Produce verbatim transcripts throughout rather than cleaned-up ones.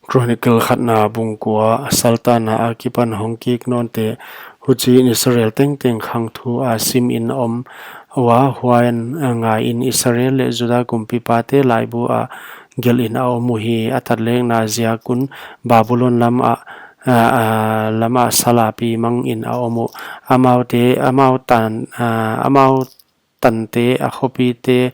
Chronicle khatna bung kua, saltanna akipan hong kik nawnte. Huchiin Israel tengteng khangthu a simin om ua, huan ngaiin Israel leh Juda kumpipate laibu a gelhin a om uhi. A tatlekna ziak un Babulon lam ah, a, a, lam ah sal a pi mangin a om uh. Amaute, amau tan, a, amau tante a khopite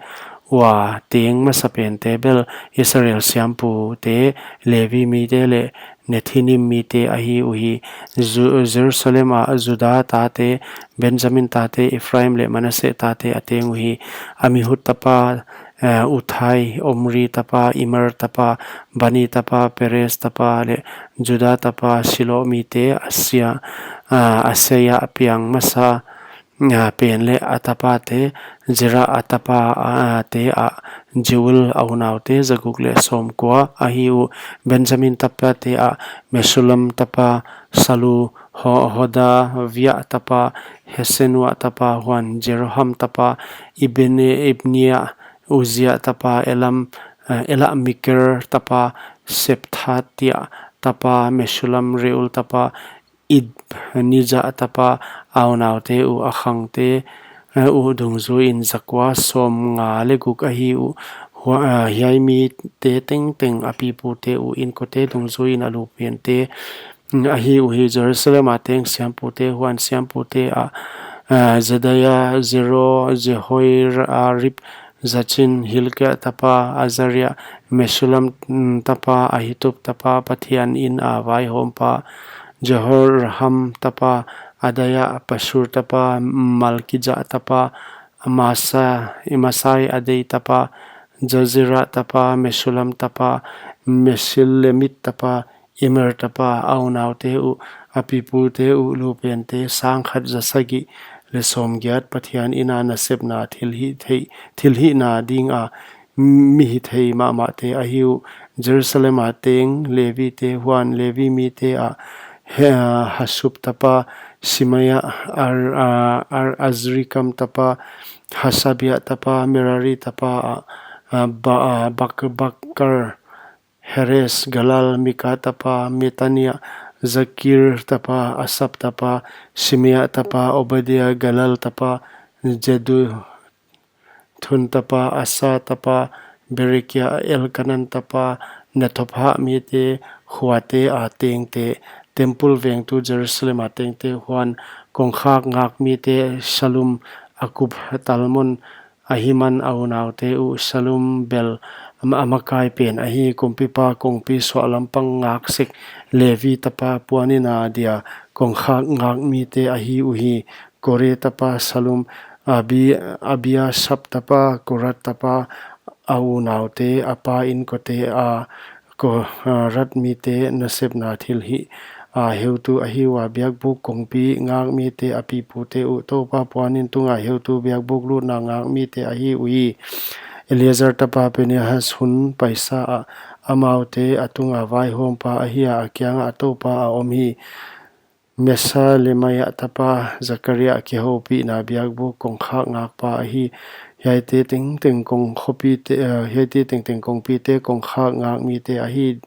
ua teng masapente bel Israel siampute, Levi mite leh Nethinim mite ahi uhi. Ju-, Jerusalem ah Juda tate, Benjamin tate, Ephraim leh Manasseh tate a teng uhi. Amihud tapa, eh, Uthai, Omri tapa, Immer tapa, Bani tapa, Perez tapa leh Juda tapa Shilo mite, Asia, ah, Asaya piang masa, a, pen leh a tapate, Zera a tapa, a, te ah Jeuel, a unaute zaguk leh sawmkua ahi uh. Benjamin tapate ah Mesulam tapa Salu, Ho-, Hodavia tapa, Hesenua tapa, huan Jeroham tapa Ibne-, Ibnia, Uzia tapa Elam, a, Ela, Miker tapa Sephatia tapa Mesulam, Reuel tapa Ibnija tapa, a unaute uh, a khangte uh dungzuiin zakua sawmnga leh guk ahi uh. Hua-, ah, hiai mite tengteng a pipute uh inkote dungzuiin a lupente ahi uhi. Jerusalem a teng siampute, huan siampute ah, ah, Jedaia, Zero, Jehoiarib, Zachin, Hilkia tapa Azaria, Mesulam, mm, tapa Ahitub tapa, Pathian in a vaihawmpa, Jehoram tapa Adaia, Pashur tapa Malkija tapa Amasa, Amasai, Adai tapa Jazera tapa, Mesulam tapa Mesilemit tapa, Immer tapa, a unaute uh, a pipute uh lupente, sangkhat zasagih leh sawmgiat. Pathian in a nasepna thilhih thei, thilhihna dinga mi hithei mahmahte ahi uh. Jerusalem a teng Levite, huan Levi mite ah, he, Hasub tapa Shemaia, Ar, a, Ar, Azrikam tapa Hasabia tapa, Merari tapa ah, a, Ba, a, Bak, Bakar, Heres, Galal, Mika tapa Metania, Zakir tapa, Asap tapa, Shimea tapa Obadia, Galal tapa Jeduthun tapa, Asa tapa Berekia, Elkanan tapa Netopha mite, khuate a tengte. Temple vengtu Jerusalem a tengte, huan kongkhak ngak mite, Salum, Akub, Talmon, Ahiman, a unaute uh, Salum bel a makai pen ahi. Kumpipa kongpi suahlam pang ngak sek Levi tapa puanin a dia kongkhak ngak mite ahi uhi. Kore tapa Salum, Abi, Abiasap tapa, Korat tapa, a unaute, a pa inkote a Kohath mite nasepna thilhih a heutu ahi ua. Biakbuk kongpi ngak mite a pipute uh, Toupa puanin tunga heutu biakbuk lutna ngak mite ahi uhi. Eleazar tapa Phinehas hun paisa ah amaute a tunga vaihawmpa ahi a, a kianga Toupa a om hi. Meselemia tapa Zakaria kihoupihna biakbuk kongkhak ngakpa ahi. Hiaite tengteng kong khopite, eh, hiaite tengteng kongpite kongkhak ngak mite ahi,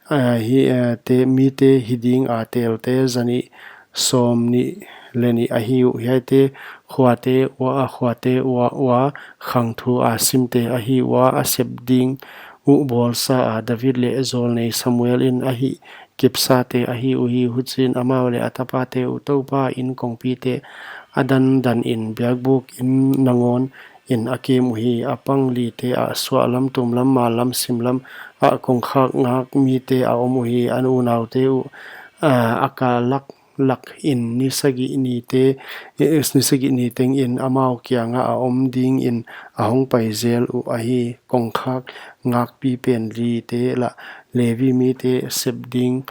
eh, hi, eh, te mite hi ding a telte zanih sawmnih leh nih ahi uh. Hiaite khuate ua, a khuate ua, ua khangthu a simte ahi ua, a sep ding uh bawlsa a David leh zawlnei Samuel in a hih kipsate ahi uhi. Huchiin amau leh a tapate uh Toupa in kongpite a dandanin biakbuk in nangawn in a kem uhi. A panglite ah suahlam, tumlam, mallam, simlam ah kongkhak ngak mite a om uhi. An unaute uh, ah, a kalak lak in ni sagih nite, eh, ni sagih ni tengin amau kianga a om dingin a hongpai zel uh ahi. Kongkhak ngakpi pen lite lah Levi mite sep ding,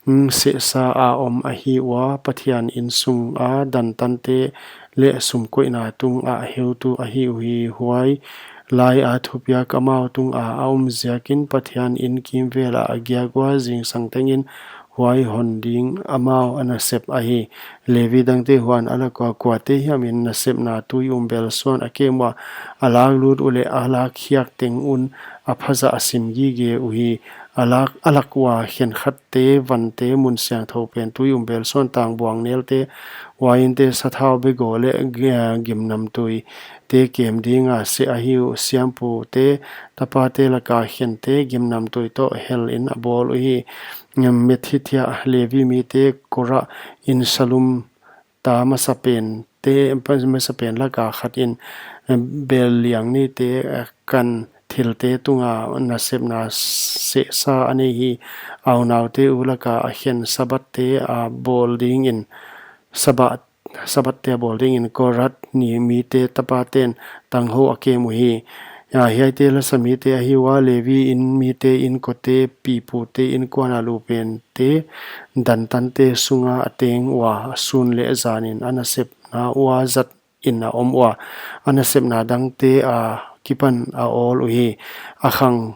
mm, sehsa a om ahi ua, Pathian in sunga dantante leh sumkoihna tunga heutu ahi uhi. Huai laia thupiak amau tunga a om ziakin Pathian in kimvela a giak ua, zingsang tengin huai hon ding amau a nasep ahi. Levi dangte huan a lak ua, kuate hiam in nasepna tui umbel suan a kem ua, a lak lut uleh a lak khiak teng un a phazah a sim gige uhi. A lak, a lak ua khenkhatte, vante, mun siangthou pen tui umbel suan, tangbuang nelte, uainte, sathau begaw leh, eh, gimnamtui te kem dinga seh ahi uh. Siampute tapate laka khente gimnamtui toh hel in a bawl uhi. Methithia Levi mite Korah in Salum ta masapen te, masapen laka khat in, eh, bel liang nite, eh, kan thilte tunga nasepna sehsa a nei hi. A unaute uh laka a khen Sabatte a bawl dingin, Sabat, Sabatte a bawl dingin Korath ni mite tapaten tanghou a kem uhi. A, hiaite lasa mite ahi ua, Levi in mite inkote, pipute inkuan a lupente, dantante sunga a teng ua, sun leh zanin a nasepna ua zat in a om ua, a nasepna dangte akipan a awl uhi. A khang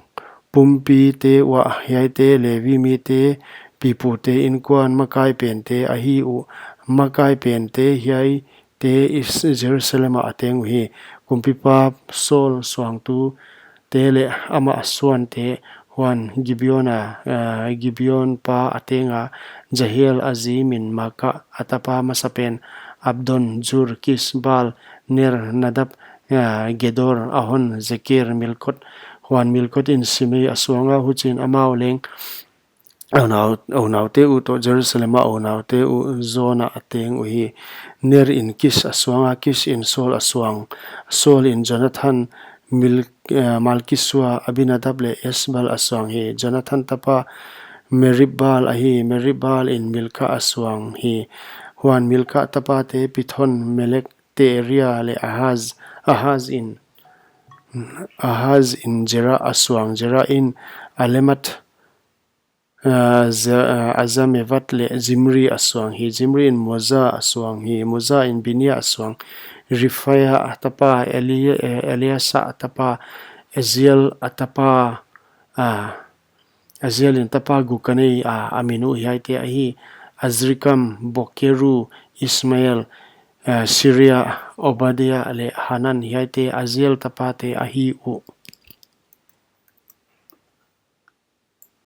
pumpite uah hiaite Levi mite pipute inkuan makai pente ahi uh. Makai pente hiaite Is-, Jerusalem ah a teng uhi. Kumpipa Saul suangtute leh amah suante, huan Gibeon a, eh, Gibeon pa a tenga Jehiel a zi min Maaka a tapa masapen Abdon, Zur, Kis, Baal, Ner, Nadab, eh, Gedor, Ahon, Jeker, Milkot, huan Milkot in Simei a suanga, huchiin amau leng a unau, a unaute uh toh Jerusalem a unaute uh zawna a teng uhi. Ner in Kis a suanga, Kis in Saul a suang, Saul in Jonathan, Mil-, eh, Malkisua, Abinadab leh Esbal a suang hi. Jonathan tapa Merib-baal ahi, Merib-baal in Milka a suang hi. Huan Milka tapate Pithon, Melek, Teria leh Ahaz, Ahaz in, Ahaz in Jera a suang, Jera in Alemat, ah, Za-, ah, Azamevat leh Zimri a suang hi. Zimri in Moza a suang hi. Moza in Binia a suang. Rephaya a tapa Eli-, eh, Eleasa a tapa Eziel a tapa, ah, Eziel in tapa guk a nei a, a min uh hiaite ahi. Azrikam, Bokeru, Ismael, eh, Siria, Obadia leh Hanan, hiaite Aziel tapate ahi uh.